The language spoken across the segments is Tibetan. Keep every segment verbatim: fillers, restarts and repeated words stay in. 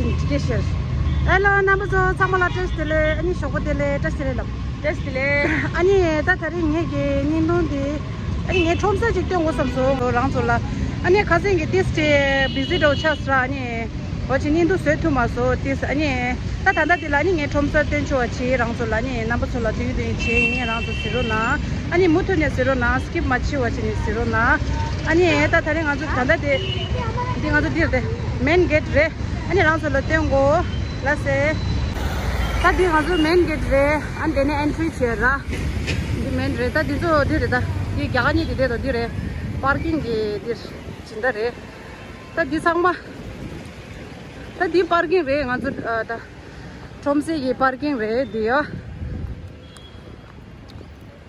ཧེ་ལོ། རྣམ་པ་ཚོ་ཚང་མ་ལ་བཀྲ་ཤིས་བདེ་ལེགས། ཨ་ནི་ཞོགས་པ་བདེ་ལེགས། བཀྲ་ཤིས་བདེ་ལེགས་ལབ། བཀྲ་ཤིས་བདེ་ལེགས། ཨ་ནི་ད་དེ་རིང་ངེད་ཀྱི་བརྙན་ཐུང་འདི། ཨ་ནི་ངས་ཁྲོམ་ས་ཅིག་སྟོན་དགོས་བསམ་སོང་རང་ཚོ་ལ། ཨ་ནི་ཁ་སང་གི་ཏིས་ཏེ་བི་ཟི་འདྲ་བོ་ཆགས་སོང་ར། ཨ་ནི་འོ་ཅིག་བརྙན་ཐུང་བཟོ་ཐུབ་མ་སོང་ཏིས། ཨ་ནི་ད་ད་ལྟ་འདི་ལ་ཨ་ནི་ངས་ཁྲོམ་ས་སྟོན་ཆོག་པ་བྱེད་རང་ཚོ་ལ། ཨ་ནི་རྣམ་པ་ཚོ་ལ་དུས་དུས་བྱེད་ཡིན། རང་ཚོ་གཟིགས་རོགས་གནང་། ཨ་ནི་མུ་མཐུད་ནས་གཟིགས་རོགས་གནང་། སི་ཀིབ་མ་བྱེད་པ་བྱས་ནས་གཟིགས་རོགས་གནང་། ཨ་ནི་ད་དེ་རིང་ང་ཚོ་ད་ལྟ་དེ་འདི་ང་ཚོ་འདིར་དེ་མེན་གེ་ཊི་རེད། ཨ་ནི་རང་ཚོ་ལ་སྟོན་གོ། ལགས་སེ། ད་འདི་ང་ཚོ་མེན་གེ་ཊི་རེད། ཨ་ནི་དེ་ནས་ཨེན་ཊི་རི་བྱེད་ར། འདི་མེན་རེད། ད་འདི་ཚོ་འདི་རེད། ད་འདི་རྒྱ་གར་གཉིས་འདི་བསྡད་དོ་འདི་རེད། པར་ཀིང་གི་འདི་སྦྱིན་བདག་རེད། ད་འདི་ཚང་མ། ད་འདི་པར་ཀིང་རེད། ང་ཚོ་ཨ་ད་ཁྲོམ་སའི་གི་པར་ཀིང་རེད་འདི་ཡ།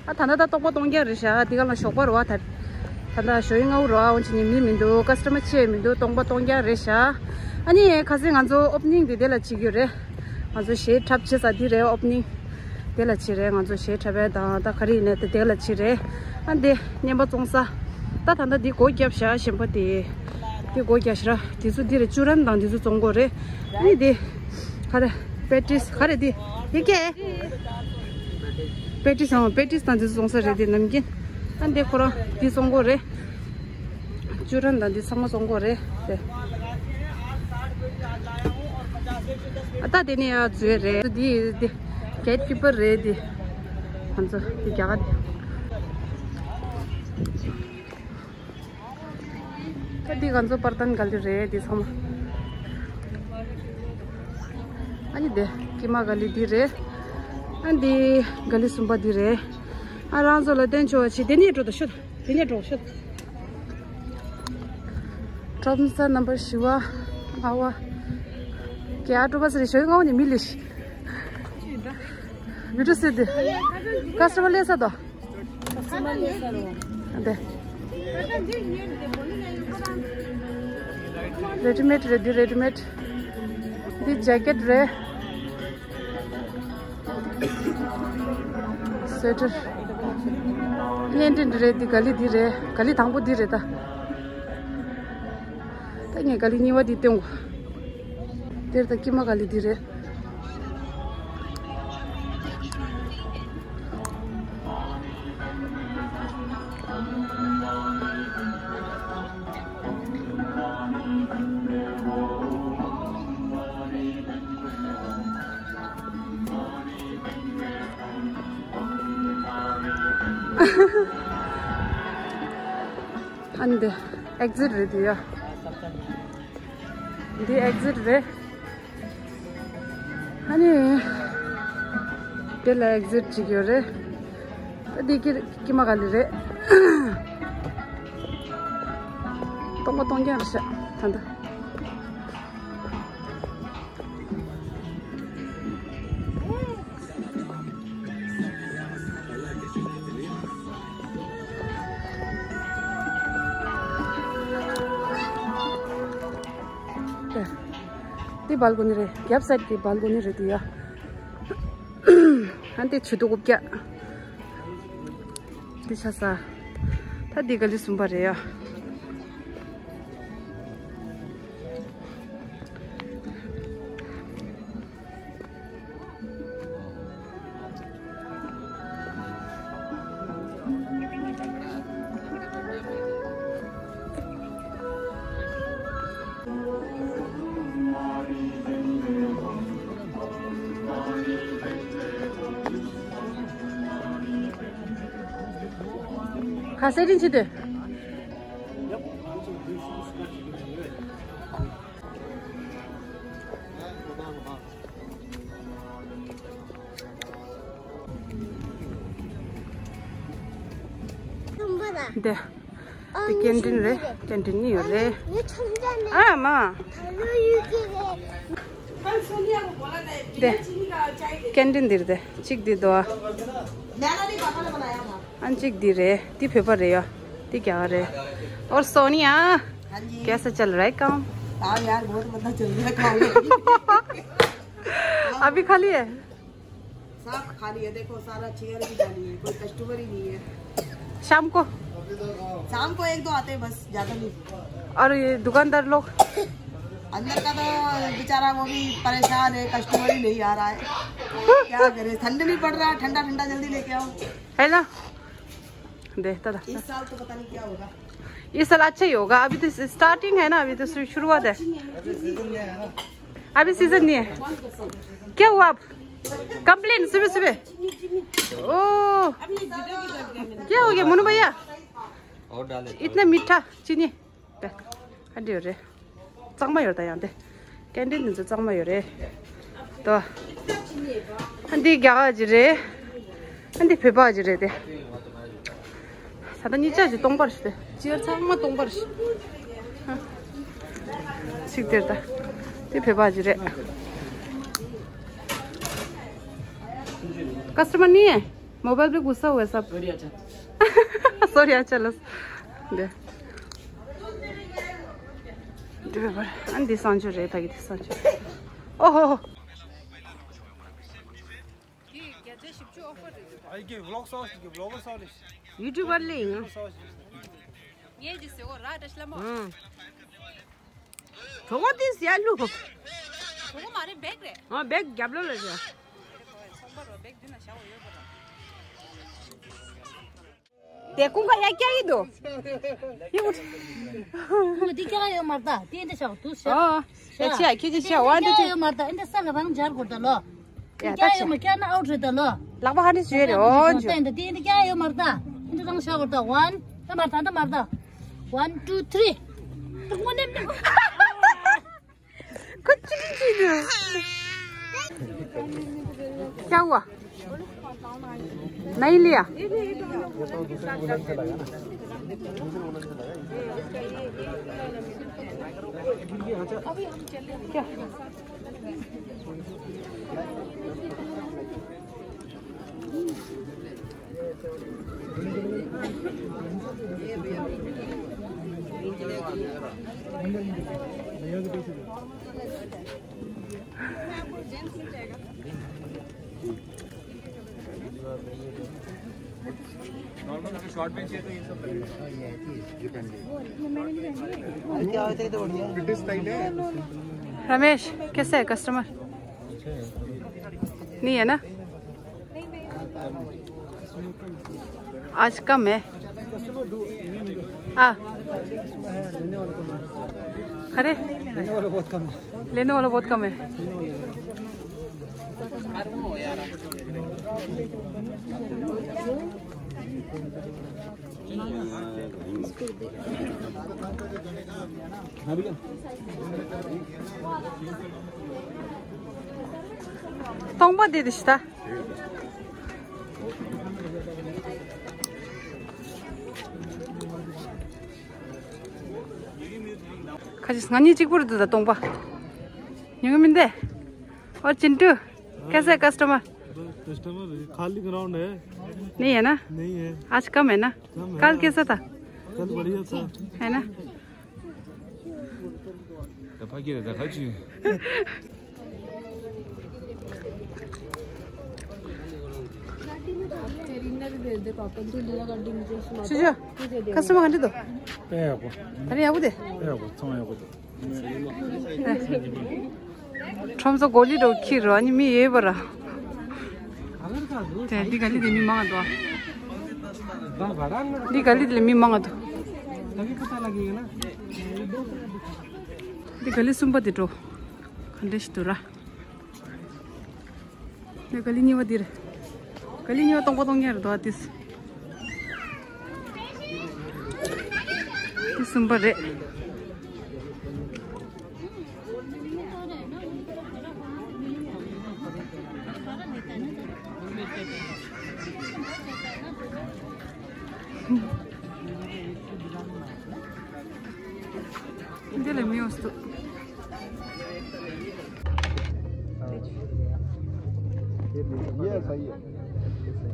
ཨ་ད་ལྟ་ད་སྟོང་པ་སྟོང་རྐྱང་རེད་ཤག་འདི་ག་ལ་ཞོགས་པ་རེད་པ། ད་ད་ལྟ་ཞོགས་ཡིན་སྔ་པོ་རེད་པ། འོན་ཅི་ནི་མི་མི་འདུག་ཀ་སི་ཊ་མར་ཅིག་མི་འདུག་སྟོང་པ་སྟོང་རྐྱང་རེད་ཤག་ཨ་ནི་ཁ་སང་ང་ཚོ་ཨོ་པ་ནིང་འདི་དེ་ལ་བྱེད་རྒྱུ་རེད། ང་ཚོ་གཞས་འཁྲབ་བྱེད་ས་འདི་རེད། ཨོ་པ་ནིང་དེ་ལ་བྱེད་རེད། ང་ཚོ་གཞས་འཁྲབ་ཡས་དང་ད་ག་རེ་ཡིན་ནའི་དེ་དེ་ལ་བྱེད་རེད། ཨ་འདི་བརྙན་པར་བཙོང་ས། ད་ད་ལྟ་འདི་སྒོ་བརྒྱབ་ཤག་གཞན་པ་དེ། འདི་སྒོ་བརྒྱབ་ཤག་ར། དེ་ཚོ་འདི་རེད། ཅུ་རན་དང་དེ་ཚོ་བཙོང་གོ་རེད། ཨ་ནི་འདི་ག་རེ་པེ་ཊིས་ག་རེ་འདི་ཡི་གེ་པེ་ཊིས་སང་པེ་ཊིས་དང་འདི་བཙོང་ས་རེད། འདི་ནམ་རྒྱུན། ཨ་འདི་ཁོ་རང་འདི་བཙོང་གོ་རེད། ཅུ་རན་དང་འདི་ཚང་མ་བཙོང་གོ་རེད་དེ། ཨ་ད་དེ་ནས་ཡར་འཛུལ་རེད། འདི་འདི་གེ་ཊི་ཀི་པར་རེད་འདི། ང་ཚོ་འདི་རྒྱ་གར་འདི། ད་འདི་ང་ཚོ་པར་ཐན་ག་ལི་རེད། འདི་ཚང་མ། ཨ་ནི་དེ་ཀི་མ་ག་ལི་འདི་རེད། ཨ་འདི་ག་ལི་གསུམ་པ་འདི་རེད། ཨ་རང་ཚོ་ལ་སྟོན་ཆོག་པ་བྱེད། དེ་ནས་འགྲོ་ད་ཤོད། དེ་ནས་འགྲོ་ཤོད། ཁྲོམ་ས་རྣམ་པ་བཞི་པ། ལྔ་པ། ག་ཡ་ཀྲོ་པ་སི་རེ་ཤོད། ལྔ་པ་ནས་མི་ལི་ཤི། བི་ཏུ་སི་དེ། ཀ་སི་ཊ་མར་ལས་ས་དོ། དེ། རེ་ཌི་མེཌ་རེད། འདི་རེ་ཌི་མེཌ། འདི་ཇེ་ཀེཊ་རེད། སུ་ཝེ་ཊར། བརྙན་འཕྲིན་འདི་རེད། འདི་ག་ལི་འདི་རེད། ག་ལི་དང་པོ་འདི་རེད་ད། ད་ངས་ག་ལི་གཉིས་པ་འདི་སྟོན་གོ། དེར་ད་ཀི་མ་ག་ལི་འདི་རེད། ཨ་ནི་འདི་ཨེག་ཟིཊ་རེད་འདི་ཡ། འདི་ཨེག་ཟིཊ་རེད། ཨ་ནི་དེ་ལ་ཨེག་ཟིཊ་ཅིག་ཡོད་རེད། ད་འདི་ཀི་ཀི་མ་ག་ལི་རེད། སྟོང་པ་སྟོང་རྐྱང་རེད་ཤག་ད་ལྟ། འདི་སྦལ་ཀོ་ནི་རེད། རྒྱབ་སའིཌ་འདི་སྦལ་ཀོ་ནི་རེད་འདི་ཡ། ཨ་འདི་ཆུ་ཏོག་རྐུབ་བཀྱག་འདི་ཆ་ས། ད་འདི་ག་ལི་གསུམ་པ་རེད་ཡ། ཁ་སེ་རིན་ཆི་དེ། འདི། འདི་ཀེན་ཊིན་རེད། ཀེན་ཊིན་གཉིས་ཡོད་རེད། ཨ་མ། འདི། ཀེན་ཊིན་འདི་རེད། གཅིག་འདི་འདུག་ཨ། ཨ་གཅིག་འདི་རེད། འདི་བོད་པ་རེད་ཡ། འདི་རྒྱ་གར་རེད། और सोनिया, हाँ जी। कैसा चल रहा है काम? काम यार, बहुत मंदा चल रहा है काम। अभी खाली है? सब खाली है, देखो, सारा चेयर भी खाली है, कोई कस्टमर ही नहीं है। शाम को? शाम को एक दो आते हैं बस, ज्यादा नहीं। और ये दुकानदार लोग? अंदर का तो बेचारा वो भी परेशान है, कस्टमर ही नहीं आ रहा है। क्या करे, ठंड नहीं पड़ रहा, ठंडा ठंडा जल्दी लेके आओ। है ना? देखता था। इस साल तो पता नहीं क्या होगा। इस साल अच्छा ही होगा, अभी तो स्टार्टिंग है ना, अभी तो शु- शुरुआत है। अभी सीजन नहीं है। क्या हुआ आप? कंप्लेन सुबह सुबह। ओ, क्या हो गया मोनू भैया? और डाले। इतना मीठा चीनी। ཨ་འདི་ཡོད་རེད། གཙང་མ་ཡོད་ད་ཡང་དེ། ཀེན་ཊིན་འདི་ཚོ་གཙང་མ་ཡོད་རེད། ད། ཨ་འདི་རྒྱ་གར་གྱི་རེད། ཨ་འདི་བོད་པ་གྱི་རེད་དེ། ད་ལྟ་གཉིས་ཆ་གྱི་སྟོང་པར་ཞིག་དེ། ཅིར་ཚང་མ་སྟོང་པར་ཞིག་ཨ། ཚིག་དེར་ད། འདི་བོད་པ་གྱི་རེད། कस्टमर नहीं है। मोबाइल पे गुस्सा हुआ है सब। सॉरी अच्छा। सॉरी अच्छा लस। दे। दे बाबा। ཨ་འདི་སང་ཆུ་རེད། ད་གི་འདི་སང་ཆུ། ཨོ་ཧོ་ཧོ། ཡུ་ཊུབ་པར་ལས་ཡིན། ངས་ཀྱི་ཟེར་བ་ར་འདྲ་ཤི་ལ་མོ། གྲོགས་པོ་དེ་ཟེར་ལུ། གྲོགས་པོ་མ་རེད། བེག་རེད། ཨ་བེག་རྒྱབ་ལོ་ལ་ཟེར། ཚོང་པ་རོ་བེག་འདི་ན་བཞག་པ་ཡོད་པ་ར། དེ་ཀུན་ཁ་ཡ་སྐྱ་ཡི་འདུག་ཡི་ཀུན། ཁུ་འདི་སྐྱ་ཡོད་མ་རེད་ད། དེ་འདི་བཞག་དུ་བཞག་ཨ་ཨ་ཁྱེད་ཅི་ཡ་ཁྱེད་ཅི་བྱ་བ་འདི་སྐྱ་ཡོད་མ་རེད་ད། འདི་ས་ལ་རང་སྦྱར་དགོས་ད་ལོ། ཡ་ད་ཀྱ་ཡོད་མ་ཀྱ་ན་ཨའུ་ཊི་རེད་ད་ལོ། ལག་པ་ཧ་ནི་ཞུ་ཡ་རེད། ཨོ་ཇུ། ད་འདི་འདི་ཀྱ་ཡོད་མ་རེད་ད། འདི་རང་ཤ་བར་ད། ཝན། ད་མར་ད་ད་མར་ད། ཝན་ཊུ་ཐི་རི། ཁོ་ཅི་ཅི་ཅི་འདུག་ཀྱ་ཝ། नहीं लिया। क्या? नॉर्मल अगर शॉर्ट में चाहिए तो ये सब लगेगा। रमेश, कैसा है कस्टमर? नहीं है ना? आज कम है। हाँ। अरे, लेने वाला बहुत कम है। སྟོང་པ་འདི་དེ་ཤི་ད། ཁ་ཅིག་ང་གཉིས་གཅིག་པུར་འདུག་ད་སྟོང་པ། ཉུང་མིན་དེ། और चिंटू, कैसे है कस्टमर? कस्टमर खाली ग्राउंड है। नहीं है ना? नहीं है। आज कम है ना? कम है। कल कैसा था? कल बढ़िया था। है ना? ད་ཕ་གི་རེད། ད་ཁ་ཅིག་ཆུ་ཆུ། ཁ་སུ་མ་ག་འདྲ་འདུག་དཔེ་ཡག་པོ། ད་རེ་ཡག་པོ་དེ། དཔེ་ཡག་པོ། ཚོང་ཡག་པོ་འདུག་ཁྲོམ་ཚོ་གོ་ལི་འགྲོ་ཁྱི་རོ། ཨ་ནི་མི་ཡོད་པ་ར། དེ་འདི་ག་ལི་དེ་མི་མང་ང་འདུག་འདི་ག་ལི་དེ་མི་མང་ང་འདུག་འདི་ག་ལི་གསུམ་པ་དེ་འགྲོ། ག་འདྲ་ཞིག་འདུག་ར། ནས་ག་ལི་གཉིས་པ་འདིར། ག་ལི་གཉིས་པ་སྟོང་པ་སྟོང་ཉེར་དོ་ཏིས། ཏིས་གསུམ་པ་རེད། འདི་ལ་མི་ཡོང་སུ། ये सही है।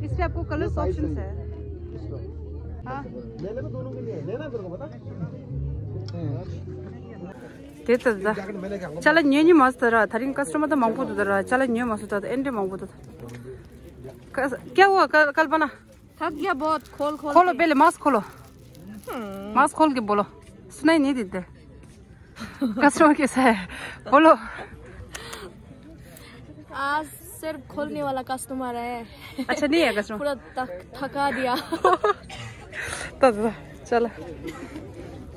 इस पे आपको कलर्स ऑप्शंस है। हाँ। ले लेना दोनों के लिए, लेना तेरे को पता? དེ་ལྟར་ད། ཅ་ལག་ཉོས་ཉོས་མ་སོང་ད་ར། ད་རིང་ཀ་སི་ཊ་མར་ད་མང་པོ་འདུག་ད་ར། ཅ་ལག་ཉོས་མ་སོང་ད། ཨེ་འདྲ་མང་པོ་འདུག་ད། ཀ་ཀྱ་ཝ་ཀལ་ཀལ་པ་ན། थक गया बहुत। खोल खोल खोलो के। पहले मास्क खोलो। हम्म। मास्क खोल के बोलो। सुनाई नहीं देते। कस्टमर कैसा है? बोलो। आज सिर्फ खोलने वाला कस्टमर है। अच्छा नहीं है कस्टमर? पूरा थक-, थका दिया। ད་ད་ད་ཅ་ལག་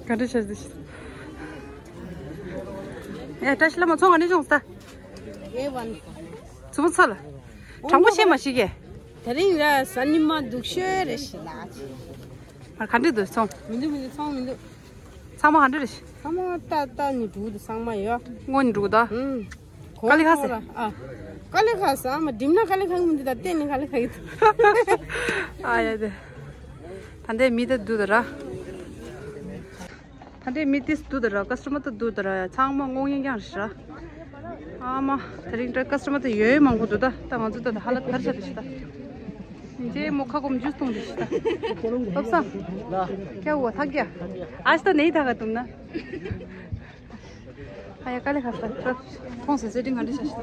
ག་འདྲ་བྱས་འདི། ཡ་བཀྲ་ཤིས་ལྷ་མོ། ཚོང་ག་འདྲ་བྱུང་ས། ཨེ་ཝན། ཚོང་ཚ་ལ། དྲང་པོ་བཤད་མ་ཤེས་ཀྱི། དེ་རིང་ར་གཟའ་ཉི་མ་སྡུག་ཤོས་རེད་ཤི་ལ། ཨ་ག་འདྲ་འདུག་ཚོང་། མི་འདུག་མི་འདུག་ཚོང་མི་འདུག་ཚང་མ་ག་འདྲ་རེད་ཤི། ཚང་མ་ཏག་ཏག་ནི་འདུག་ད་ཚང་མ་ཡོད། སྔོན་ནས་འགྲོ་གི་ད། ཨུམ། དཀའ་ལས་ཁག་ཟེར། ཨ། དཀའ་ལས་ཁག་ཟེར། ཨ་མ་འགྲིམ་ན་དཀའ་ལས་ཁག་གི་མི་འདུག་ད་བལྟས་ནས་དཀའ་ལས་ཁག་གི་འདུག་ཨ་ཡ་དེ། ད་ལྟའི་མི་དེ་འདུག་ད་ར། ད་ལྟའི་མི་དེ་འདུག་ད་ར། ཀ་སི་ཊོ་མར་དེ་འདུག་ད་ར། ཚང་མ་སྔོག་ཉན་རྐྱང་རེད་ཤི་ར། ཨ་མ། དེ་རིང་ད་ཀ་སི་ཊོ་མར་དེ་ཡོད་མང་པོ་འདུག་ད། ད་ང་ཚོ་ད་ད་ཧ་ལ་ཐར་ཤ་རེད་ཤི་ད། ཇེ་མོ་ཁ་སྐོམ་ཇུས་འཐུང་རེད་ཤི་ད། ལབ་སང་། ཀྱ་འུ་ཐག་ཀྱ། ཨ་ཤི་ད་ནེ་ཐག་ག་དུམ་ན། ཨ་ཡ་དཀའ་ལས་ཁག་ས། ཁོང་ཟེར་ཟེར་ཏིང་ག་འདྲ་བྱ་ཤི་ད།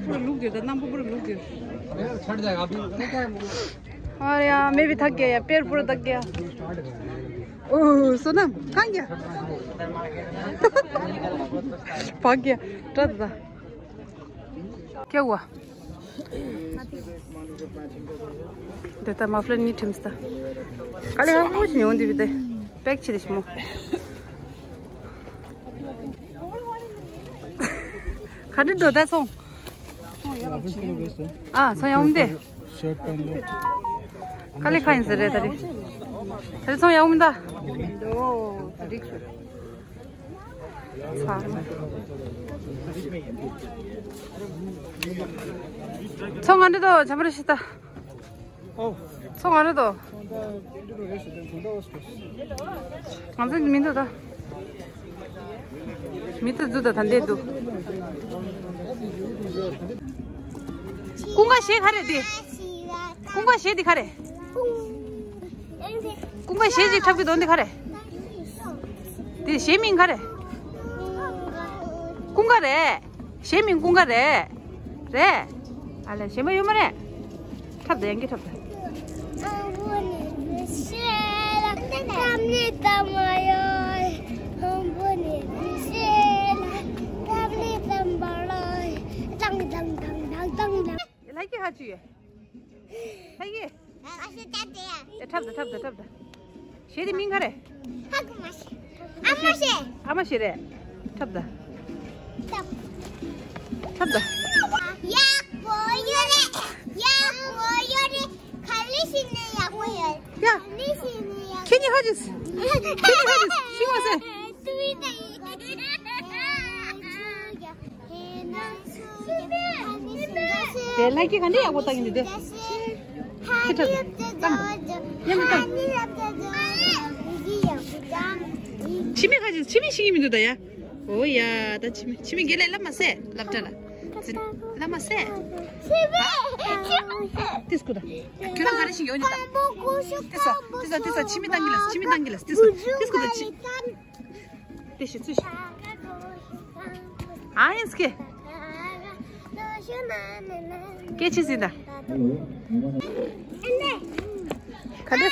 པུ་ར་ལུག་དེ་ད་རྣམ་པ་པུ་ར་ལུག་དེ། ཨ་ཡ་མེ་བི་ཐག་ཀྱ་ཡ་པེར་པུ་ར་ཐག་ཀྱ། ཨོ་སོ་ནམ་ཐང་ཀྱ། བག་ཀྱ་ཏྲ་ད། ཀྱ་འུ། དེ་ལྟ་མ་ཕི་ལར་གཉིས་ཁྲིམས་ལྟ། དཀའ་ལས་ཁག་པོ་ཞིག་ཡོང་དུས་དེ་པེག་ཆེ་དེ་ཞིག་མོ། ག་འདྲ་འགྲོ་ད་སོང་། ཨ་སོང་ཡང་འོང་དེ། དཀའ་ལས་ཁག་ཡིན་ཟེར་རེད་ད་རེད། ད་རེད་སོང་ཡང་འོང་ད། ཚོང་ང་འདྲ་དོ་བྱ་མ་རེ་ཤི་ད། ཚོང་ང་འདྲ་དོ། ང་ཚོ་མི་འདུག་ད། མི་ཚོ་འཛུལ་ད་ད་འདས་འདུག་ཀུན་དགའ་གཞས་ག་རེ་དེ། ཀུན་དགའ་གཞས་དེ་ག་རེ། ཀུན་དགའ་གཞས་ཅིག་འཁྲབ་ཀྱི་འདུག་འདི་ག་རེ། དེ་གཞས་མིང་ག་རེ། ཀུན་དགའ་རེད། གཞས་མིང་ཀུན་དགའ་རེད། རེད། ཨ་ལས་གཞན་པ་ཡོད་མ་རེད། འཁྲབ་ད་ཡང་གི་འཁྲབ་ད། ལྷ་ཀྱི་ཧ་ཅུ་ཡོད། ལྷ་ཀྱི། ཨེ་འཁྲབ་ད་འཁྲབ་ད་འཁྲབ་ད། གཞས་དེ་མིང་ག་རེ། ཧ་གོ་མ་ཤེས། ཨ་མ་ཤེས། ཨ་མ་ཤེས་རེད། འཁྲབ་ད། འཁྲབ། འཁྲབ་ད། ཡག་པོ་ཡོད་རེད། ཡག་པོ་ཡོད་རེད། ག་ལེ་ཤི་ནས་ཡག་པོ་ཡོད། ཡ། ག་ལེ་ཤི་ནས་ཡག་པོ། ཁྱེད་གཉིས་ཧ་ཅིས། ཁྱེད་གཉིས་ཧ་ཅིས། ཤི་མ་ཟེར། དེ་ལྷ་ཀྱི་ག་འདྲ་ཡག་པོ་བཏང་གི་འདུག་དེ། ཁྱི་ཁྲག་དང་། ཡང་མི་བཏང་། ཕྱི་མིག་ཁ་ཅིག་ཕྱི་མིག་ཤེས་ཀྱི་མི་འདུག་ད་ཡ། འོ་ཡ་ད་ཕྱི་མིག་ཕྱི་མིག་རྒྱལ་ལ་ལབ་མ་ཟེར་སློབ་གྲྭ་ལ། ལབ་མ་ཟེར། ཏིས་ཀུ་ད། ཁྱོད་རང་ག་རེ་ཞིག་ཡོད་ནི་ད། ཏིས་ས་ཏིས་ས་ཏིས་ས་ཕྱི་མིག་བཏང་གི་ལ་ཕྱི་མིག་བཏང་གི་ལ་ཏིས་ས་ཏིས་ཀུ་ད་ཕྱི། དེ་ཞིག་ཚུལ་ཞིག་ཨ་ཡིན་སྐད། སྐད་ཆ་ཟིན་ད། ག་འདྲ།